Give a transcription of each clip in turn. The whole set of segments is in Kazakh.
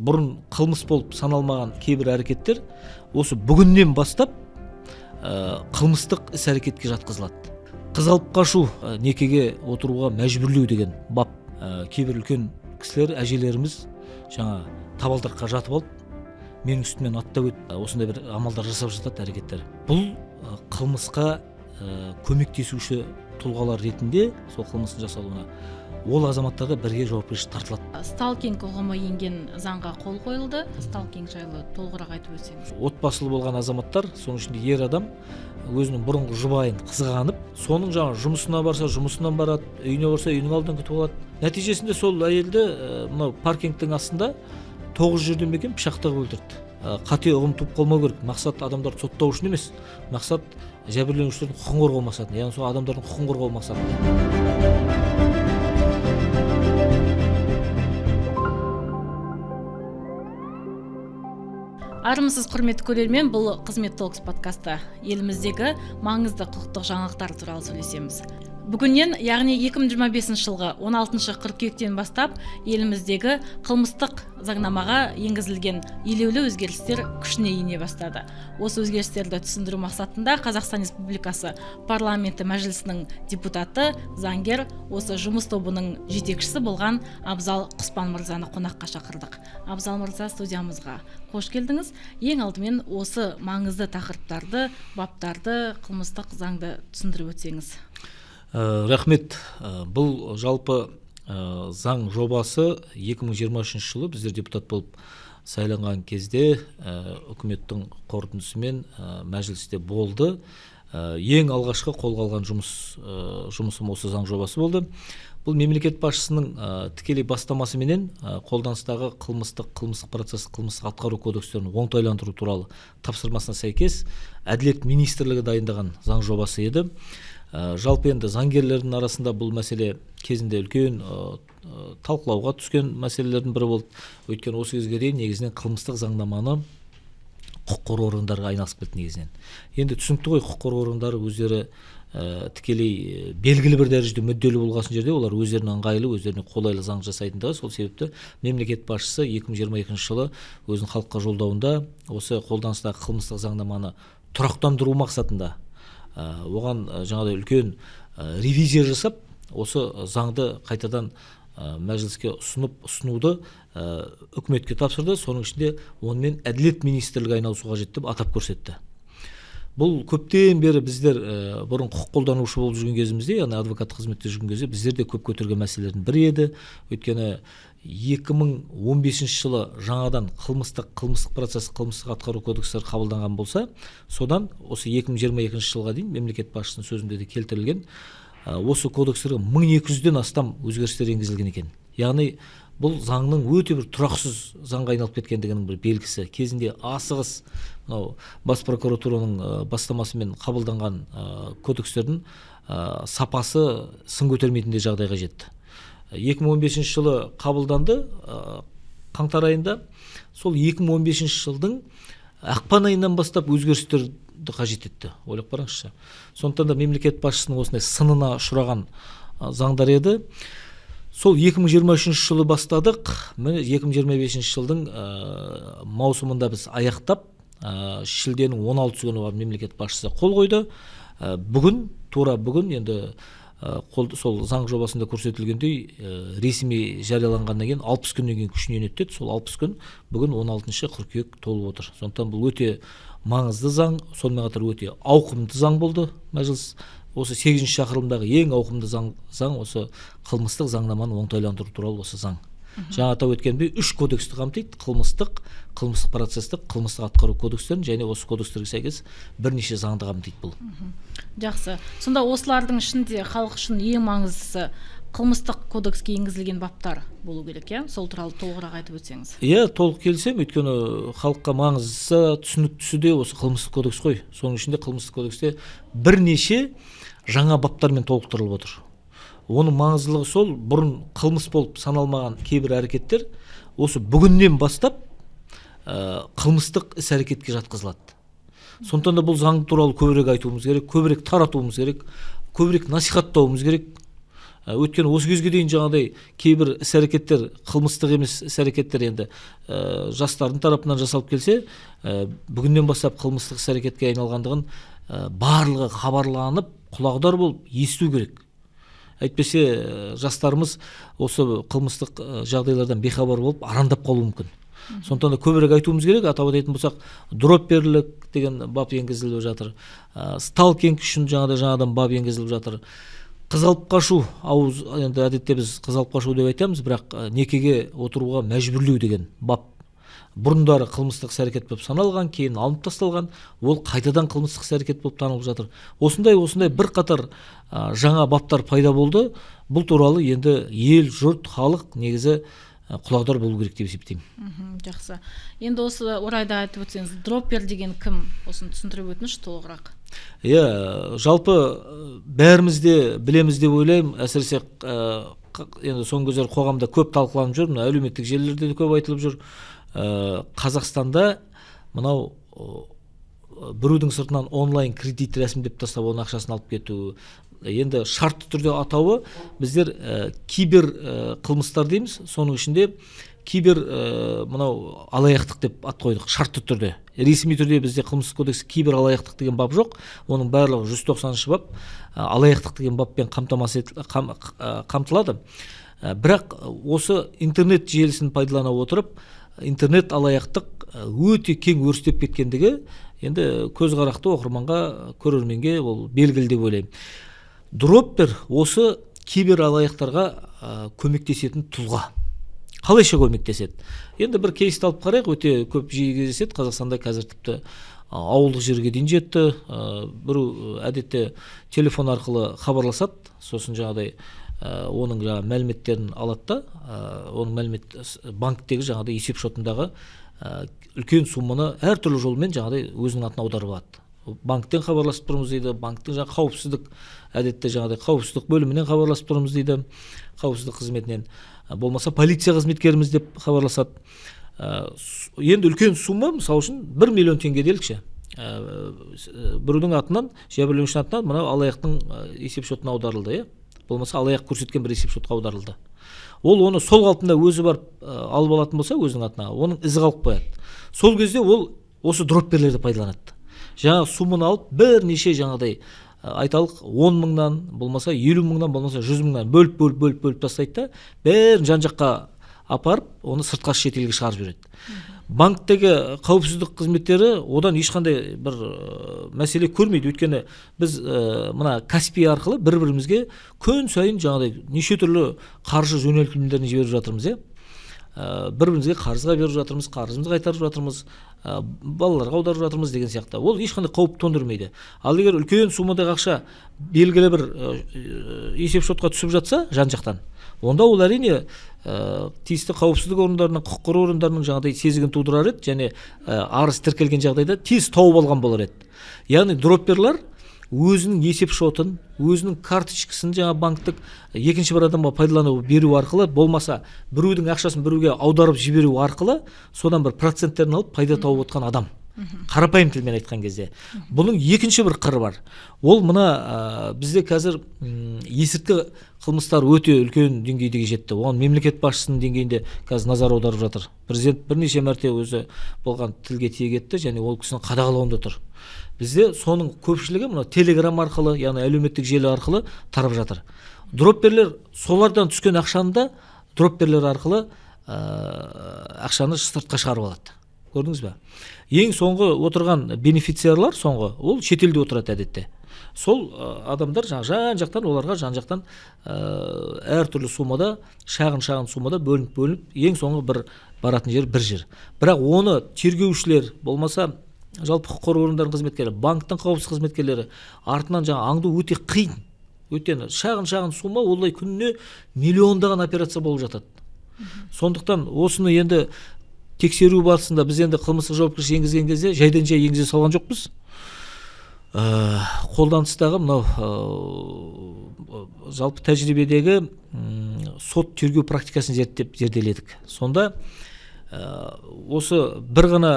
Бұрын қылмыс болып саналмаған кейбір әрекеттер осы бүгіннен бастап қылмыстық іс әрекетке жатқызылады. Қыз алып қашу, некеге отыруға мәжбүрлеу деген бап. Кейбір үлкен кісілер, әжелеріміз жаңа табалдырыққа жатып алып, менің үстімнен аттап өт, осындай бір амалдар жасап жатады, әрекеттер. Бұл қылмысқа көмектесуші тұлғалар ретінде сол қылмыстың жасалуына ол азаматтарға бірге жауапкершілік тартылады. Сталкинг ұғымы енген заңға қол қойылды. Сталкинг жайлы толығырақ айтып өтсеңіз. Отбасылы болған азаматтар, соның ішінде ер адам өзінің бұрынғы жұбайын қызғанып, соның жаңа жұмысына барса, жұмысынан барады, үйіне барса, үйінің алдынан күтіп алады. Нәтижесінде сол әйелді мынау паркингтің астында 9 жерден бе екен пышақтап өлтірді. Қате ұғым туып қалмау керек. Мақсат адамдарды соттау үшін емес, мақсат жәбірленушілердің құқығын қорғау мақсатында, яғни сол адамдардың құқығын қорғау мақсатында. Армысыз, құрметті көрермен, бұл Қызмет Talks подкасты. Еліміздегі маңызды құқықтық жаңалықтар туралы сөйлесеміз. Бүгіннен, яғни 2025 жылғы 16 қыркүйектен бастап еліміздегі қылмыстық заңнамаға енгізілген елеулі өзгерістер күшіне ене бастады. Осы өзгерістерді түсіндіру мақсатында Қазақстан Республикасы парламенті мәжілісінің депутаты, заңгер, осы жұмыс тобының жетекшісі болған Абзал Құспан мырзаны қонаққа шақырдық. Абзал мырза, студиямызға қош келдіңіз. Ең алдымен осы маңызды тақырыптарды, баптарды, қылмыстық заңды түсіндіріп өтсеңіз. Рахмет. Бұл жалпы заң жобасы 2023 жылы біздер депутат болып сайланған кезде үкіметтің қорытындысымен мәжілісте болды. Ең алғашқы қолға алған жұмысым осы заң жобасы болды. Бұл мемлекет басшысының тікелей бастамасыменен қолданыстағы қылмыстық, қылмыстық процесс, қылмыстық атқару кодекстерін оңтайландыру туралы тапсырмасына сәйкес Әділет министрлігі дайындаған заң жобасы еді. Жалпы енді заңгерлердің арасында бұл мәселе кезінде үлкен талқылауға түскен мәселелердің бірі болды. Өйткені осы кезге дейін негізінен қылмыстық заңнаманы құқық қорғау органдары айналысып келді негізінен. Енді түсінікті ғой, құқық қорғау органдары өздері тікелей белгілі бір дәрежеде мүдделі болған жерде олар өздеріне ыңғайлы, өздеріне қолайлы заң жасайтындығы. Сол себепті мемлекет басшысы 2022 жылы өзінің халыққа жолдауында осы қолданыстағы қылмыстық заңнаманы тұрақтандыру мақсатында оған жаңағыдай үлкен ревизия жасап, осы заңды қайтадан мәжіліске ұсынуды үкіметке тапсырды. Соның ішінде онымен Әділет министрлігі айналысу қажет деп атап көрсетті. Бұл көптен бері біздер бұрын құқық қолданушы болып жүрген кезімізде, яғни адвокат қызметте жүрген кезде біздер де көп көтерген мәселелердің бірі еді. Өйткені 2015 жылы жаңадан қылмыстық, қылмыстық процесс, қылмыстық атқару кодекстері қабылданған болса, содан осы 2022 жылға дейін мемлекет басшысының сөзінде де келтірілген, осы кодекстерге 1200-ден астам өзгерістер енгізілген екен. Яғни бұл заңның өте бір тұрақсыз заңға айналып кеткендігінің бір белгісі. Кезінде асығыс мынау бас прокуратураның бастамасымен қабылданған кодекстердің сапасы сын көтермейтіндей жағдайға жетті. 2015 жылы қабылданды, қаңтар айында. Сол 2015 жылдың ақпан айынан бастап өзгерістерді қажет етті. Ойлап қараңызшы. Сондықтан да мемлекет басшысының осындай сынына ұшыраған заңдар еді. Сол 2023 жылы бастадық. Міне 2025 жылдың маусымында біз аяқтап, шілденің 16 күні барып мемлекет басшысы қол қойды. Бүгін, тура бүгін енді сол заң жобасында көрсетілгендей, ресми жарияланғаннан кейін 60 күннен кейін күшіне енеді деді. Сол 60 күн бүгін 16 қыркүйек толып отыр. Сондықтан бұл өте маңызды заң, сонымен қатар өте ауқымды заң болды. Мәжіліс осы 8-ші шақырылымдағы ең ауқымды заң осы қылмыстық заңнаманы оңтайландыру туралы осы заң. Жаңа атап өткенімдей, 3 кодексті қамтиды: қылмыстық, қылмыстық процестік, қылмыстық атқару кодекстерін және осы кодекстерге сәйкес бірнеше заңды қамтиды бұл. Жақсы. Сонда осылардың ішінде халық үшін ең маңыздысы қылмыстық кодекске енгізілген баптар болу керек, иә? Сол туралы толығырақ айтып өтсеңіз. Иә, толық келісемін. Өйткені халыққа маңыздысы, түсініктісі де осы қылмыстық кодекс қой. Соның ішінде қылмыстық кодексте бірнеше жаңа баптармен толықтырылып отыр. Оның маңыздылығы сол, бұрын қылмыс болып саналмаған кейбір әрекеттер осы бүгіннен бастап қылмыстық іс әрекетке жатқызылады. Сондықтан да бұл заң туралы көбірек айтуымыз керек, көбірек таратуымыз керек, көбірек насихаттауымыз керек. Өйткені осы кезге дейін жаңағыдай кейбір іс әрекеттер, қылмыстық емес іс әрекеттер енді жастардың тарапынан жасалып келсе, бүгіннен бастап қылмыстық іс әрекетке айналғандығын барлығы хабарланып, құлағдар болып есту керек. Әйтпесе жастарымыз осы қылмыстық жағдайлардан бейхабар болып, арандап қалуы мүмкін. Сондықтан да көбірек айтуымыз керек. Атап айтатын болсақ, дропперлік деген бап енгізіліп жатыр, сталкинг үшін жаңағыдай жаңадан бап енгізіліп жатыр, қыз алып қашу, ауыз енді әдетте біз қыз алып қашу деп айтамыз, бірақ некеге отыруға мәжбүрлеу деген бап бұрындары қылмыстық іс әрекет болып саналған, кейін алынып тасталған, ол қайтадан қылмыстық іс әрекет болып танылып жатыр. Осындай бірқатар жаңа баптар пайда болды. Бұл туралы енді ел, жұрт, халық негізі құлағдар болу керек деп есептеймін. Жақсы. Енді осы орайда айтып өтсеңіз, дроппер деген кім? Осыны түсіндіріп өтіңізші толығырақ. Иә, жалпы бәріміз де білеміз деп ойлаймын. Әсіресе енді соңғы кездері қоғамда көп талқыланып жүр, мына әлеуметтік желілерде де көп айтылып жүр. Қазақстанда мынау біреудің сыртынан онлайн кредит рәсімдеп тастап, оның ақшасын алып кету, енді шартты түрде атауы біздер кибер қылмыстар дейміз. Соның ішінде кибер мынау алаяқтық деп ат қойдық шартты түрде. Ресми түрде бізде Қылмыстық кодексте кибер алаяқтық деген бап жоқ. Оның барлығы 190-шы бап алаяқтық деген баппен қамтамасыз қамтылады. Бірақ осы интернет желісін пайдалана отырып интернет алаяқтық өте кең өрістеп кеткендігі енді көзқарақты оқырманға, көрерменге ол белгілі деп ойлаймын. Дроппер — осы кибер алаяқтарға көмектесетін тұлға. Қалайша көмектеседі? Енді бір кейсті алып қарайық, өте көп, жиі кездеседі Қазақстанда, қазір тіпті ауылдық жерге дейін жетті. Біреу әдетте телефон арқылы хабарласады, сосын жаңағыдай оның жаңағы мәліметтерін алады да, оның мәлімет банктегі жаңағыдай есеп шотындағы үлкен сумманы әртүрлі жолмен жаңағыдай өзінің атына аударып алады. Банктен хабарласып тұрмыз дейді, банктің жаңағы қауіпсіздік, әдетте жаңағыдай қауіпсіздік бөлімінен хабарласып тұрмыз дейді, қауіпсіздік қызметінен, болмаса полиция қызметкеріміз деп хабарласады. Енді үлкен сумма, мысалы үшін, 1 миллион теңге делікші, біреудің атынан, жәбірленушінің атынан мынау алаяқтың есеп шотына аударылды, иә, болмаса алаяқ көрсеткен бір есеп шотқа аударылды. Ол оны сол қалпында өзі барып алып алатын болса өзінің атына, оның ізі қалып қояды. Сол кезде ол осы дропперлерді пайдаланады. Жаңағы сумманы алып, бірнеше жаңағыдай айталық, 10 мыңнан, болмаса 50 мыңнан, болмаса 100 мыңнан бөліп, бөліп, бөліп, бөліп тастайды да, бәрін жан жаққа апарып, оны сыртқа, шетелге шығарып жібереді. Банктегі қауіпсіздік қызметтері одан ешқандай бір мәселе көрмейді, өйткені біз мына Каспи арқылы бір бірімізге күн сайын жаңағыдай неше түрлі қаржы жөнелтімдерін жіберіп жатырмыз, иә, бір бірімізге қарызға беріп жатырмыз, қарызымызды қайтарып жатырмыз, балаларға аударып жатырмыз деген сияқты. Ол ешқандай қауіп төндірмейді. Ал егер үлкен суммадағы ақша белгілі бір есеп шотқа түсіп жатса жан жақтан, онда ол, әрине, тиісті қауіпсіздік орындарының, құқық қорғау орындарының жаңағыдай сезігін тудырар еді және арыз тіркелген жағдайда тез тауып алған болар еді. Яғни дропперлар өзінің есеп шотын, өзінің карточкасын жаңа банктік екінші бір адамға пайдалану беру арқылы, болмаса біреудің ақшасын біреуге аударып жіберу арқылы содан бір проценттерін алып, пайда тауып отқан адам, қарапайым тілмен айтқан кезде. Бұның екінші бір қыры бар. Ол мына бізде қазір есірткі қылмыстары өте үлкен деңгейге жетті. Оған мемлекет басшысының деңгейінде қазір назар аударып жатыр. Президент бірнеше мәрте өзі болған тілге тиек етті және ол кісінің қадағалауында тұр. Бізде соның көпшілігі мына Телеграм арқылы, яғни әлеуметтік желі арқылы тарап жатыр. Дропперлер солардан түскен ақшаны да дропперлер арқылы ақшаны сыртқа шығарып алады. Көрдіңіз ба? Ең соңғы отырған бенефициарлар соңғы ол шетелде отырады әдетте. Сол адамдар жаңа жан жақтан оларға жан жақтан әртүрлі суммада, шағын шағын суммада бөлініп бөлініп, ең соңғы бір баратын жер бір жер. Бірақ оны тергеушілер, болмаса жалпы құқық қорғау орындарының қызметкерлері, банктің қауіпсіздік қызметкерлері артынан жаңа аңду өте қиын, өйткені шағын шағын сумма, олай күніне миллиондаған операция болып жатады. Сондықтан осыны енді тексеру барысында біз енді қылмыстық жауапкершілік енгізген кезде жайдан жай енгізе салған жоқпыз. Қолданыстағы мынау жалпы тәжірибедегі сот тергеу практикасын зерттеп, зерделедік. Сонда осы бір ғана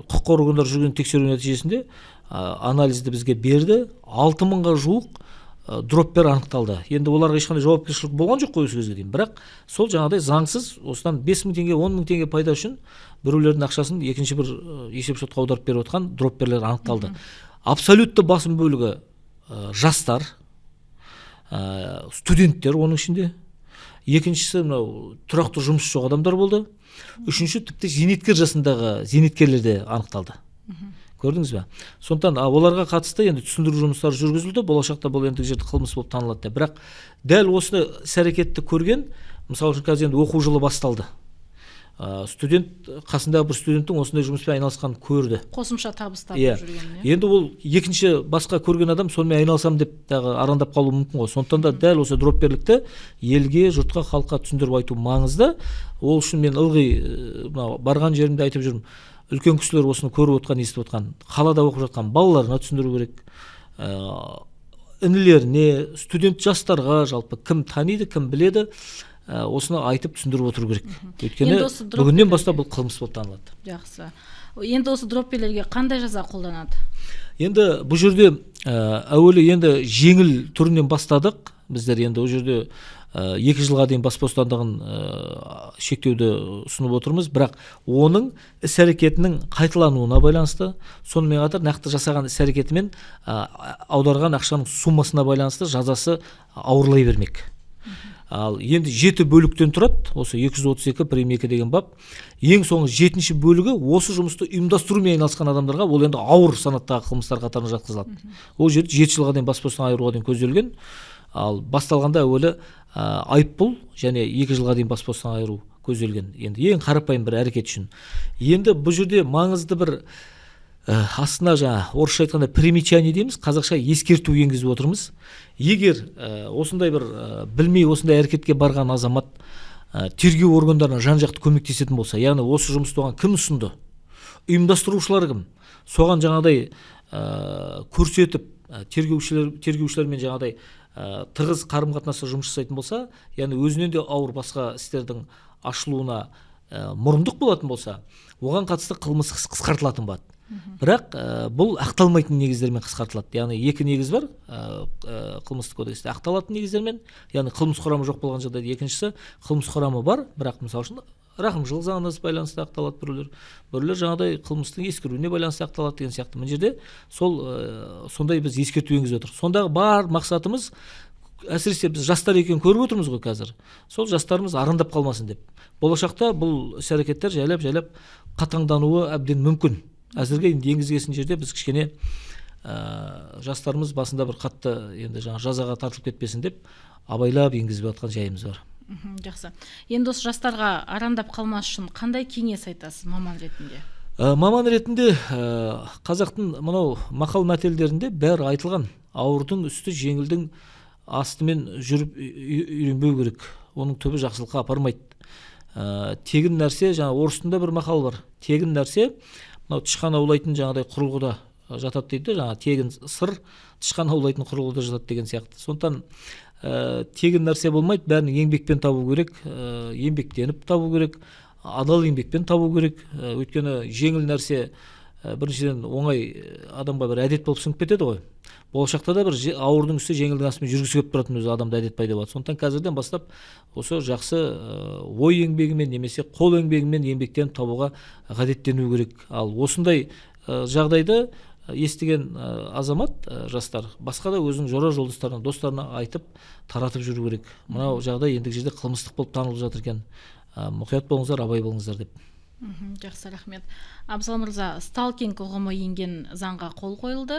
құқық қорғау органдары жүрген тексеру нәтижесінде анализді бізге берді, 6 мыңға жуық. дроппер анықталды. Енді оларға ешқандай жауапкершілік болған жоқ қой осы кезге дейін. Бірақ сол жаңағыдай заңсыз осыдан 5000 теңге, 10 000 теңге пайда үшін біреулердің ақшасын екінші бір есеп шотқа аударып беріп отқан дропперлер анықталды. Абсолютті басым бөлігі жастар, студенттер оның ішінде. Екіншісі, мынау тұрақты жұмысы жоқ адамдар болды. Үшінші, тіпті зейнеткер жасындағы зейнеткерлер де анықталды. Көрдіңіз бе? Сондықтан оларға қатысты енді түсіндіру жұмыстары жүргізілді. Болашақта бұл ендігі жерде қылмыс болып танылады деп. Бірақ дәл осы іс әрекетті көрген, мысалы үшін, қазір енді оқу жылы басталды. Студент қасындағы бір студенттің осындай жұмыспен айналысқанын көрді. Қосымша табыс тауып жүрген, иә. Енді ол екінші басқа көрген адам сонымен айналысамын деп тағы арандап қалуы мүмкін ғой. Сондықтан да дәл осы дропперлікті елге, жұртқа, халыққа түсіндіріп айту маңызды. Ол үшін мен ылғи мынау барған жерімде айтып жүрмін. Үлкен кісілер, осыны көріп отқан, естіп отқан, қалада оқып жатқан балаларына түсіндіру керек. Інілеріне, студент жастарға, жалпы кім таниды, кім біледі, осыны айтып түсіндіріп отыру керек. Өйткені Енді осы бүгіннен бастап бұл қылмыс болып танылады. Жақсы. Енді осы дропперлерге қандай жаза қолданады? Енді бұл жерде әуелі енді жеңіл түрінен бастадық біздер. Енді ол жерде 2 жылға дейін бас бостандығын шектеуді ұсынып отырмыз. Бірақ оның іс әрекетінің қайталануына байланысты, сонымен қатар нақты жасаған іс әрекетімен аударған ақшаның суммасына байланысты жазасы ауырлай бермек. Ал енді жеті бөліктен тұрады осы 232 прим 2 деген бап. Ең соңғы жетінші бөлігі осы жұмысты ұйымдастырумен айналысқан адамдарға, ол енді ауыр санаттағы қылмыстар қатарына жатқызылады. Ол жерде 7 жылға дейін бас бостандығынан айыруға дейін көзделген. Ал басталғанда әуелі айыппұл және 2 жылға дейін бас бостандығынан айыру көзделген, енді ең қарапайым бір әрекет үшін. Енді бұл жерде маңызды бір астына жаңа орысша айтқанда примечание дейміз, қазақша ескерту енгізіп отырмыз. Егер осындай бір білмей осындай әрекетке барған азамат тергеу органдарына жан жақты көмектесетін болса, яғни осы жұмысты оған кім ұсынды, ұйымдастырушылар кім, соған жаңағыдай көрсетіп, тергеушілермен жаңағыдай тығыз қарым қатынаста жұмыс жасайтын болса, яғни өзінен де ауыр басқа істердің ашылуына мұрындық болатын болса, оған қатысты қылмыстық іс қысқартылатын болады. Бірақ бұл ақталмайтын негіздермен қысқартылады. Яғни екі негіз бар қылмыстық кодексте: ақталатын негіздермен, яғни қылмыс құрамы жоқ болған жағдайда, екіншісі қылмыс құрамы бар, бірақ, мысалы үшін, рақымшылық заңына байланысты ақталады біреулер жаңағыдай қылмыстың ескіруіне байланысты ақталады деген сияқты. Мына жерде сол сондай біз ескерту енгізіп отырмыз. Сондағы бар мақсатымыз, әсіресе біз жастар екенін көріп отырмыз ғой қазір, сол жастарымыз арандап қалмасын деп. Болашақта бұл іс әрекеттер жайлап жайлап қатаңдануы әбден мүмкін. Әзірге енді енгізген жерде біз кішкене жастарымыз басында бір қатты енді жаңа жазаға тартылып кетпесін деп абайлап енгізіп жатқан жайымыз бар. Жақсы. Енді осы жастарға арандап қалмас үшін қандай кеңес айтасыз маман ретінде? Маман ретінде қазақтың мынау мақал мәтелдерінде бәрі айтылған. Ауырдың үсті жеңілдің астымен жүріп үйренбеу керек, оның түбі жақсылыққа апармайды. Тегін нәрсе, жаңа орыстың да бір мақалы бар, тегін нәрсе мынау тышқан аулайтын жаңағыдай құрылғыда жатады дейді де, жаңағы тегін сыр тышқан аулайтын құрылғыда жатады деген сияқты. Сондықтан тегін нәрсе болмайды, бәрін еңбекпен табу керек, еңбектеніп табу керек, адал еңбекпен табу керек. Өйткені жеңіл нәрсе біріншіден, оңай адамға бір әдет болып сіңіп кетеді ғой. Болашақта да бір ауырдың үсті жеңілдің астымен жүргісі келіп тұратын өзі адамда әдет пайда болады. Сондықтан қазірден бастап осы жақсы ой еңбегімен немесе қол еңбегімен еңбектеніп табуға ғадеттену керек. Ал осындай жағдайды естіген азамат, жастар басқа да өзінің жора жолдастарына, достарына айтып таратып жүру керек: мынау жағдай ендігі жерде қылмыстық болып танылып жатыр екен, мұқият болыңыздар, абай болыңыздар деп. Жақсы, рахмет. Абзал мырза, сталкинг ұғымы енген заңға қол қойылды.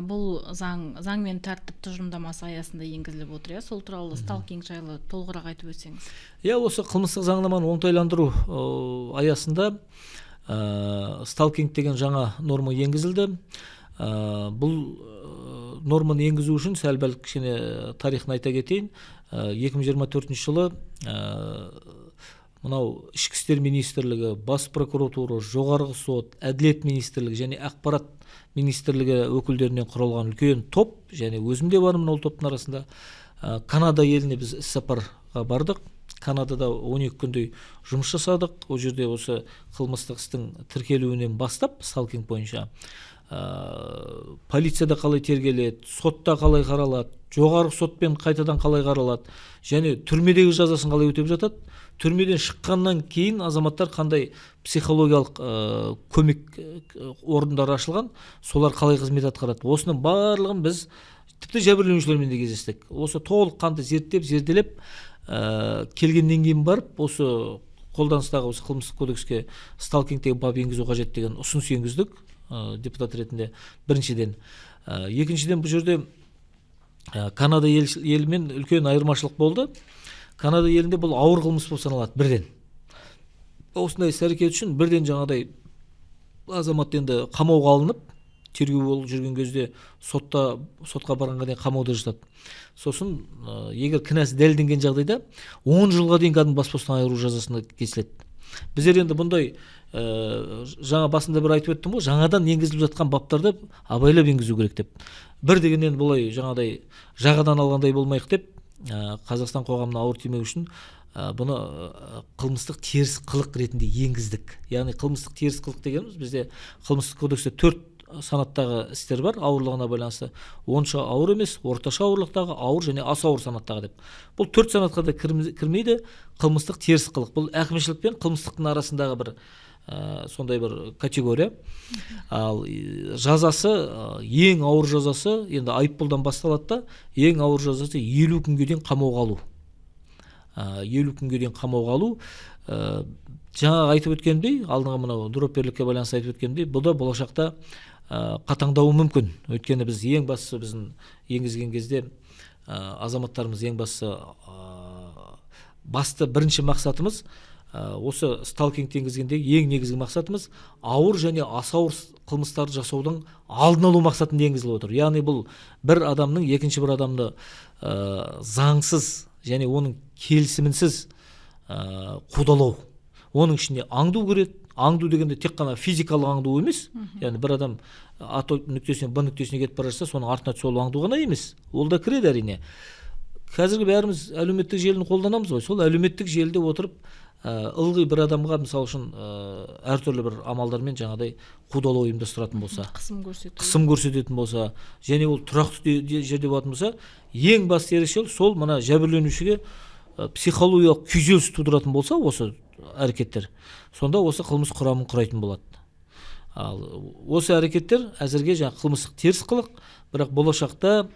Бұл заң заң мен тәртіп тұжырымдамасы аясында енгізіліп отыр, иә? Сол туралы, сталкинг жайлы толығырақ айтып өтсеңіз. Иә, осы қылмыстық заңнаманы оңтайландыру аясында сталкинг деген жаңа норма енгізілді. Бұл норманы енгізу үшін сәл пәл кішкене тарихын айта кетейін. 2024 жылы мынау Ішкі істер министрлігі, бас прокуратура, Жоғарғы сот, Әділет министрлігі және Ақпарат министрлігі өкілдерінен құралған үлкен топ және өзім де бармын ол топтың арасында, Канада еліне біз іссапарға бардық. Канадада 12 күндей жұмыс жасадық. Ол жерде осы қылмыстық істің тіркелуінен бастап сталкинг бойынша полицияда қалай тергеледі, сотта қалай қаралады, Жоғарғы сотпен қайтадан қалай қаралады және түрмедегі жазасын қалай өтеп жатады, түрмеден шыққаннан кейін азаматтар қандай психологиялық көмек орындары ашылған, солар қалай қызмет атқарады, осының барлығын біз тіпті жәбірленушілермен де кездестік. Осы толыққанды зерттеп, зерделеп келгеннен кейін барып, осы қолданыстағы осы Қылмыстық кодекске сталкинг деген бап енгізу қажет деген ұсыныс енгіздік депутат ретінде, біріншіден. Екіншіден, бұл жерде Канада елімен үлкен айырмашылық болды. Канада елінде бұл ауыр қылмыс болып саналады. Бірден осындай іс әрекет үшін бірден жаңағыдай азамат енді қамауға алынып, тергеу болып жүрген кезде, сотқа барғанға дейін қамауда жатады. Сосын егер кінәсі дәлелденген жағдайда, 10 жылға дейін кәдімгі бас бостандығынан айыру жазасына кесіледі. Біздер енді бұндай жаңа басында бір айтып өттім ғой, жаңадан енгізіліп жатқан баптарды абайлап енгізу керек деп. Бір дегеннен бұлай жаңағыдай жағадан алғандай болмайық деп, Қазақстан қоғамына ауыр тимеу үшін бұны қылмыстық теріс қылық ретінде енгіздік. Яғни қылмыстық теріс қылық дегеніміз, бізде Қылмыстық кодексте төрт санаттағы істер бар ауырлығына байланысты: онша ауыр емес, орташа ауырлықтағы, ауыр және аса ауыр санаттағы деп. Бұл төрт санатқа да кірмейді қылмыстық теріс қылық. Бұл әкімшілік пен қылмыстықтың арасындағы бір сондай бір категория. Ал жазасы, ең ауыр жазасы енді айыппұлдан басталады да, ең ауыр жазасы 50 күнге дейін қамауға алу. 50 күнге дейін қамауға алу. Жаңағы айтып өткенімдей, алдыңғы мынау дропперлікке байланысты айтып өткенімдей, бұл да болашақта қатаңдауы мүмкін. Өйткені біз ең бастысы, біздің енгізген кезде азаматтарымыз, ең бастысы, басты бірінші мақсатымыз, осы сталкингті енгізгендегі ең негізгі мақсатымыз ауыр және аса ауыр қылмыстарды жасаудың алдын алу мақсатында енгізіліп отыр. Яғни бұл бір адамның екінші бір адамды заңсыз және оның келісімінсіз қудалау. Оның ішінде аңду кіреді. Аңду дегенде тек қана физикалық аңду емес, яғни бір адам А нүктесінен Б нүктесіне кетіп бара жатса, соның артына түсіп алып аңду ғана емес, ол да кіреді, әрине. Қазіргі бәріміз әлеуметтік желіні қолданамыз ғой, сол әлеуметтік желіде отырып ылғи бір адамға, мысалы үшін, әртүрлі бір амалдармен жаңағыдай қудалау ұйымдастыратын болса, қысым көрсету, қысым көрсететін болса және ол тұрақты жерде болатын болса, ең басты ерекшелік сол мына жәбірленушіге психологиялық күйзеліс тудыратын болса осы әрекеттер, сонда осы қылмыс құрамын құрайтын болады. Ал осы әрекеттер әзірге жаңағы қылмыстық теріс қылық, бірақ болашақта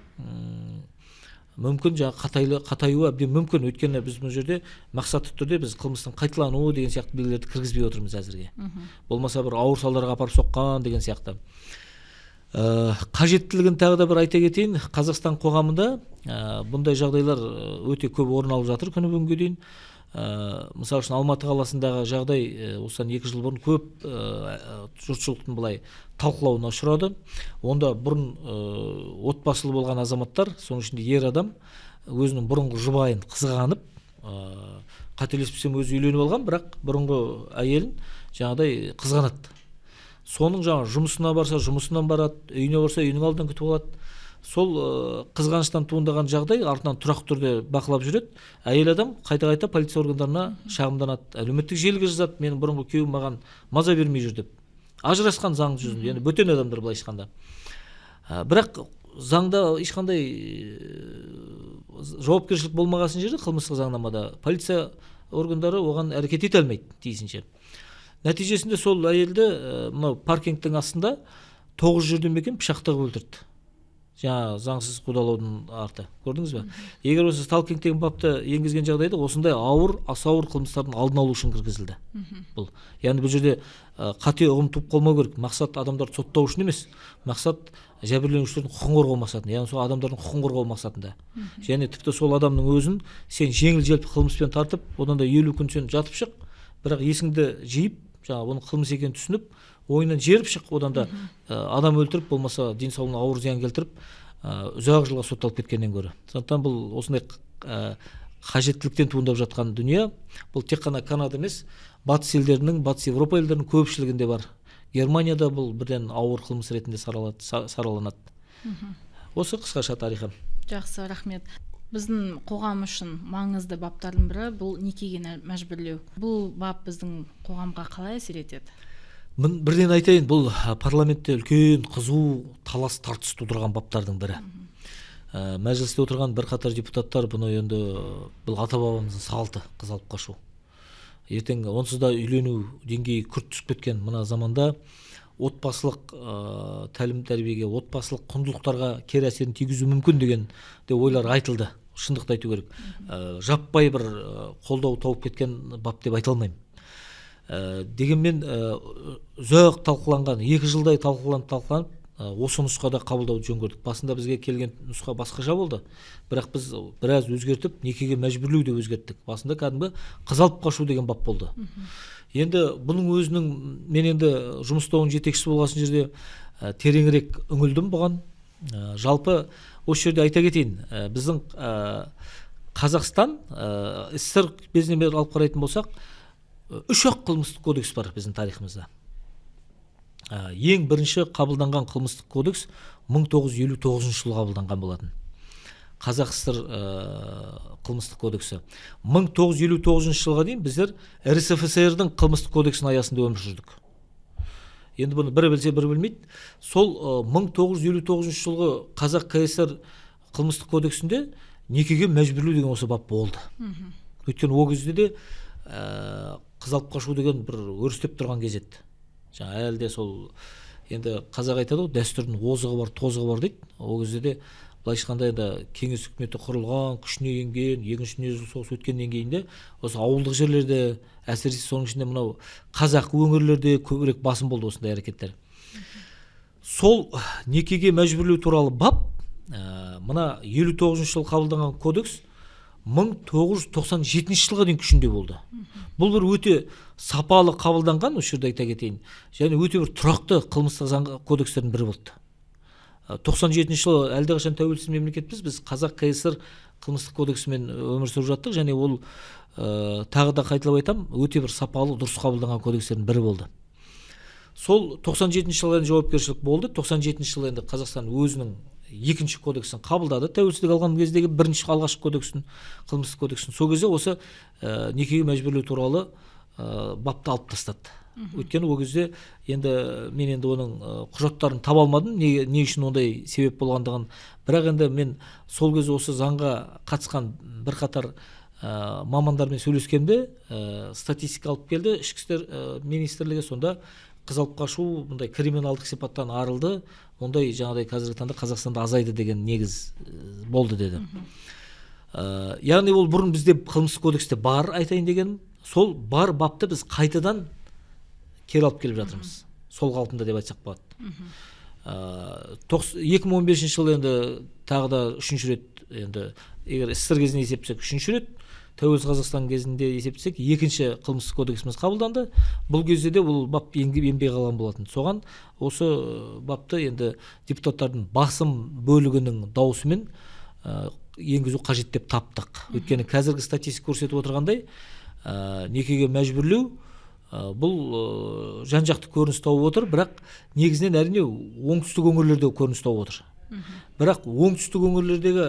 мүмкін жаңағы қатаюы әбден мүмкін. Өйткені біз бұл жерде мақсатты түрде біз қылмыстың қайталануы деген сияқты белгілерді кіргізбей отырмыз әзірге, болмаса бір ауыр салдарға апарып соққан деген сияқты. Қажеттілігін тағы да бір айта кетейін. Қазақстан қоғамында бұндай жағдайлар өте көп орын алып жатыр күні бүгінге дейін. Мысалы үшін, Алматы қаласындағы жағдай осыдан 2 жыл бұрын көп жұртшылықтың былай талқылауына ұшырады. Онда бұрын отбасылы болған азаматтар, соның ішінде ер адам, өзінің бұрынғы жұбайын қызғанып, қателеспесем, өзі үйленіп алған, бірақ бұрынғы әйелін жаңағыдай қызғанады. Соның жаңағы жұмысына барса, жұмысынан барады, үйіне барса, үйінің алдынан күтіп алады. Сол қызғаныштан туындаған жағдай артынан тұрақты түрде бақылап жүреді. Әйел адам қайта қайта полиция органдарына шағымданады, әлеуметтік желіге жазады, менің бұрынғы күйеуім маған маза бермей жүр деп. Ажырасқан заң жүзінде, яғни бөтен адамдар былайша айтқанда. Бірақ заңда ешқандай жауапкершілік болмағасын жерде, қылмыстық заңнамада полиция органдары оған әрекет ете алмайды тиісінше. Нәтижесінде сол әйелді мынау паркингтің астында тоғыз жерден бе екен пышақтап өлтірді, жаңағы заңсыз қудалаудың арты. Көрдіңіз ба? Егер осы сталкинг деген бапты енгізген жағдайда, осындай ауыр, аса ауыр қылмыстардың алдын алу үшін кіргізілді бұл. Яғни бұл жерде қате ұғым туып қалмау керек. Мақсат адамдарды соттау үшін емес, мақсат жәбірленушілердің құқығын қорғау мақсатында, яғни сол адамдардың құқығын қорғау мақсатында. Және тіпті сол адамның өзін сен жеңіл желпі қылмыспен тартып, одан да 50 күн сен жатып шық, бірақ есіңді жиып, жаңағы оның қылмыс екенін түсініп, ойынан жеріп шық, одан да адам өлтіріп, болмаса денсаулығына ауыр зиян келтіріп, ұзақ жылға сотталып кеткеннен гөрі. Сондықтан бұл осындай қажеттіліктен туындап жатқан дүние. Бұл тек қана Канада емес, батыс елдерінің, Батыс Европа елдерінің көпшілігінде бар. Германияда бұл бірден ауыр қылмыс ретінде сараланады. Осы қысқаша тарихы. Жақсы, рахмет. Біздің қоғам үшін маңызды баптардың бірі бұл некеге мәжбүрлеу. Бұл бап біздің қоғамға қалай әсер етеді? Бірден айтайын, бұл парламентте үлкен қызу талас тартыс тудырған баптардың бірі. Мәжілісте отырған бірқатар депутаттар бұны енді, бұл ата бабамыздың салты, қыз алып қашу, ертең онсыз да үйлену деңгейі күрт түсіп кеткен мына заманда отбасылық тәлім тәрбиеге, отбасылық құндылықтарға кері әсерін тигізуі мүмкін деген де ойлар айтылды. Шындықты айту керек, жаппай бір қолдау тауып кеткен бап деп айта алмаймын. Дегенмен ұзақ талқыланған, 2 жылдай талқыланып талқыланып осы нұсқада қабылдауды жөн көрдік. Басында бізге келген нұсқа басқаша болды, бірақ біз біраз өзгертіп, некеге мәжбүрлеу деп өзгерттік. Басында кәдімгі қыз алып қашу деген бап болды. Енді бұның өзінің, мен енді жұмыс тобының жетекшісі болған жерде тереңірек үңілдім бұған. Жалпы осы жерде айта кетейін, біздің Қазақстан СССР кезінен бері алып қарайтын болсақ, үш ақ қылмыстық кодекс бар біздің тарихымызда. Ең бірінші қабылданған қылмыстық кодекс 1959 жылы қабылданған болатын, Қазақ ССР қылмыстық кодексі. 1959 жылға дейін біздер РСФСР дің қылмыстық кодексінің аясында өмір сүрдік. Енді бұны бірі білсе, бірі білмейді. Сол 1959 жылғы Қазақ КСР қылмыстық кодексінде некеге мәжбүрлеу деген осы бап болды. Өйткені ол кезде де қыз алып қашу деген бір өрістеп тұрған кез еді. Жаңа әлі де сол, енді қазақ айтады ғой, дәстүрдің озығы бар, тозығы бар дейді. Ол кезде де, былайша айтқанда, енді кеңес үкіметі құрылған, күшіне енген, Екінші дүниежүзілік соғыс өткеннен кейін де осы ауылдық жерлерде, әсіресе соның ішінде мынау қазақы өңірлерде көбірек басым болды осындай әрекеттер. Сол некеге мәжбүрлеу туралы бап, мына 59 жылы қабылданған кодекс 1997 жылға дейін күшінде болды. Бұл бір өте сапалы қабылданған, осы жерде айта кетейін, және өте бір тұрақты қылмыстық заң кодекстердің бірі болды. 97 жылы әлдеқашан тәуелсіз мемлекетпіз, біз Қазақ КСР қылмыстық кодексімен өмір сүріп жаттық. Және ол, тағы да қайталап айтамын, өте бір сапалы, дұрыс қабылданған кодекстердің бірі болды. Сол 97 жылы енді жауапкершілік болды. 97 жылы енді Қазақстан өзінің екінші кодексін қабылдады, тәуелсіздік алған кездегі бірінші, алғашқы кодексін, қылмыстық кодексін. Сол кезде осы некеге мәжбүрлеу туралы бапты алып тастады. Өйткені ол кезде енді мен енді оның құжаттарын таба алмадым, не үшін ондай себеп болғандығын. Бірақ енді мен сол кезде осы заңға қатысқан бірқатар мамандармен сөйлескенде, статистика алып келді Ішкі істер министрлігі. Сонда қыз алып қашу бұндай криминалдық сипаттан арылды, ондай жаңағыдай қазіргі таңда Қазақстанда азайды деген негіз болды деді. Яғни ол бұрын бізде қылмыстық кодексте бар, айтайын дегенім, сол бар бапты біз қайтадан кері алып келіп жатырмыз, сол қалпында деп айтсақ болады. 2015 жылы енді тағы да үшінші рет, енді егер СССР кезінде есептесек, үшінші рет, тәуелсіз Қазақстан кезінде есептесек, екінші қылмыстық кодексіміз қабылданды. Бұл кезде де бұл бап енбей қалған болатын. Соған осы бапты енді депутаттардың басым бөлігінің дауысымен енгізу қажет деп таптық. Өйткені қазіргі статистика көрсетіп отырғандай, некеге мәжбүрлеу бұл жан жақты көрініс тауып отыр. Бірақ негізінен, әрине, оңтүстік өңірлерде көрініс тауып отыр. Бірақ оңтүстік өңірлердегі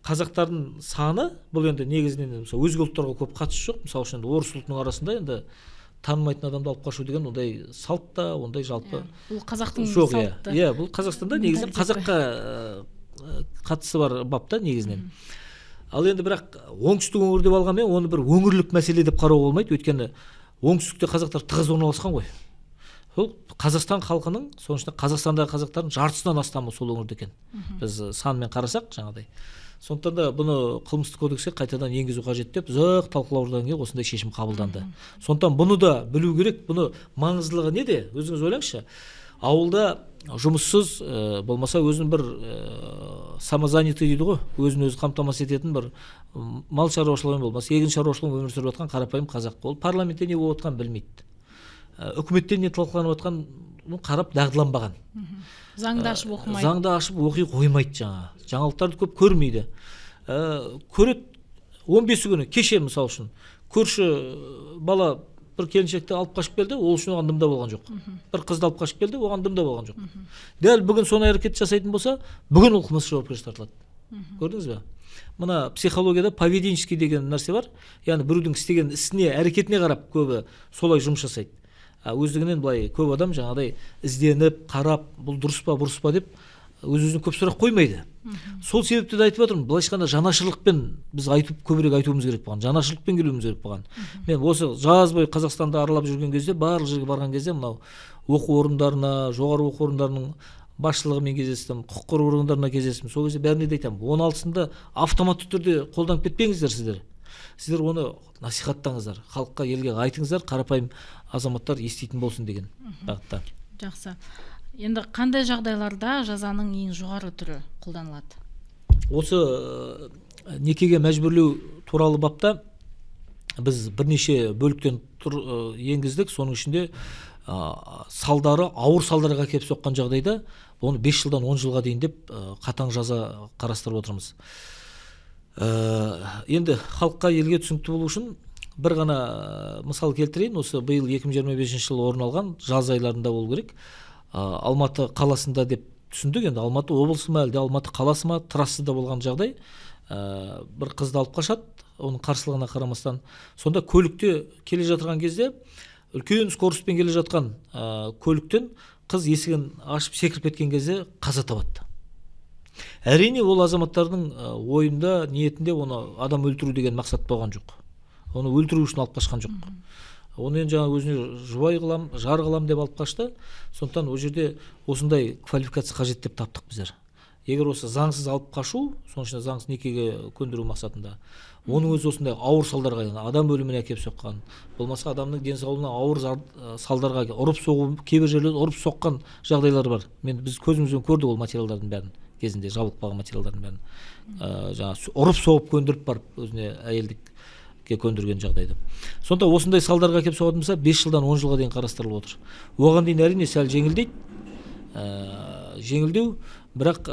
қазақтардың саны, бұл енді негізінен, мысалы, өзге ұлттарға көп қатысы жоқ. Мысалы үшін, енді орыс ұлтының арасында енді танымайтын адамды алып қашу деген ондай салт та, ондай жалпы Иә, бұл қазақтың жоқ, иә. салты. Иә, бұл Қазақстанда негізінен менталитеті. қазаққа қатысы бар бап та негізінен. Ал енді бірақ оңтүстік өңір деп алғанмен, оны бір өңірлік мәселе деп қарауға болмайды. Өйткені оңтүстікте қазақтар тығыз орналасқан ғой. Сол Қазақстан халқының, соның ішінде Қазақстандағы қазақтардың жартысынан астамы сол өңірде екен, біз санмен қарасақ жаңағыдай. Сондықтан да бұны қылмыстық кодекске қайтадан енгізу қажет деп ұзақ талқылаудан кейін осындай шешім қабылданды. Сондықтан бұны да білу керек. Бұны маңыздылығы неде, өзіңіз ойлаңызшы: ауылда жұмыссыз, болмаса өзін бір самозанятый дейді ғой, өзін өзі қамтамасыз ететін бір мал шаруашылығымен, болмаса егін шаруашылығымен өмір сүріп жатқан қарапайым қазақ, ол парламентте не болып жатқанын білмейді, үкіметте не талқыланып жатқанын қарап дағдыланбаған. Заңды ашып оқымайды. Заңды ашып оқи қоймайды, жаңа жаңалықтарды көп көрмейді. Көреді 15 күні кеше, мысалы үшін, көрші бала бір келіншекті алып қашып келді, ол үшін оған дым да болған жоқ. Бір қызды алып қашып келді, оған дым да болған жоқ. Дәл бүгін соны әрекет жасайтын болса, бүгін ол қылмыстық жауапкершілікке тартылады. Көрдіңіз бе, мына психологияда поведенческий деген нәрсе бар, яғни біреудің істеген ісіне, әрекетіне қарап көбі солай жұмыс жасайды. А өздігінен былай көп адам жаңағыдай ізденіп қарап, бұл дұрыс па, бұрыс па деп. Өз өзіне көп сұрақ қоймайды. Сол себепті де айтып жатырмын, былайша айтқанда, жанашырлықпен біз айтып, көбірек айтуымыз керек болған, жанашырлықпен келуіміз керек болған. Мен осы жаз бойы Қазақстанды аралап жүрген кезде, барлық жерге барған кезде, мынау оқу орындарына, жоғары оқу орындарының басшылығымен кездестім, құқық қорғау органдарына кездестім. Сол кезде бәріне де айтамын: 16-сында автоматты түрде қолданып кетпеңіздер. Сіздер оны насихаттаңыздар, халыққа, елге айтыңыздар, қарапайым азаматтар еститін болсын деген бағытта. Жақсы. Енді қандай жағдайларда жазаның ең жоғары түрі қолданылады? Осы некеге мәжбүрлеу туралы бапта біз бірнеше бөліктен тұр, енгіздік. Соның ішінде салдары ауыр салдарға әкеліп соққан жағдайда оны 5 жылдан 10 жылға дейін деп қатаң жаза қарастырып отырмыз. Енді халыққа, елге түсінікті болу үшін бір ғана мысал келтірейін. Осы биыл 2025 жылы орын алған, жаз айларында болу керек, Алматы қаласында деп түсіндік енді, Алматы облысы ма, әлде Алматы қаласы ма, трассада болған жағдай. Бір қызды алып қашады оның қарсылығына қарамастан. Сонда көлікте келе жатырған кезде үлкен скоростьпен келе жатқан көліктен қыз есігін ашып секіріп кеткен кезде қаза табады. Әрине, ол азаматтардың ойында, ниетінде оны адам өлтіру деген мақсат болған жоқ, оны өлтіру үшін алып қашқан жоқ. Оны енді жаңа өзіне жұбай қылам, жар қылам деп алып қашты. Сондықтан ол жерде осындай квалификация қажет деп таптық біздер. Егер осы заңсыз алып қашу, соның ішінде заңсыз некеге көндіру мақсатында, оның өзі осындай ауыр салдарға, адам өліміне әкеліп соққан, болмаса адамның денсаулығына ауыр салдарға, ұрып соғу, кейбір жерлерде ұрып соққан жағдайлар бар. Мен, біз көзімізбен көрдік ол материалдардың бәрін, кезінде жабылып қалған материалдардың бәрін. Жаңағы ұрып соғып көндіріп барып өзіне әйелдікке көндірген жағдайда. Сонда осындай салдарға әкеліп соғатын болса, 5 жылдан 10 жылға дейін қарастырылып отыр. Оған дейін, әрине, сәл жеңілдейді, жеңілдеу, бірақ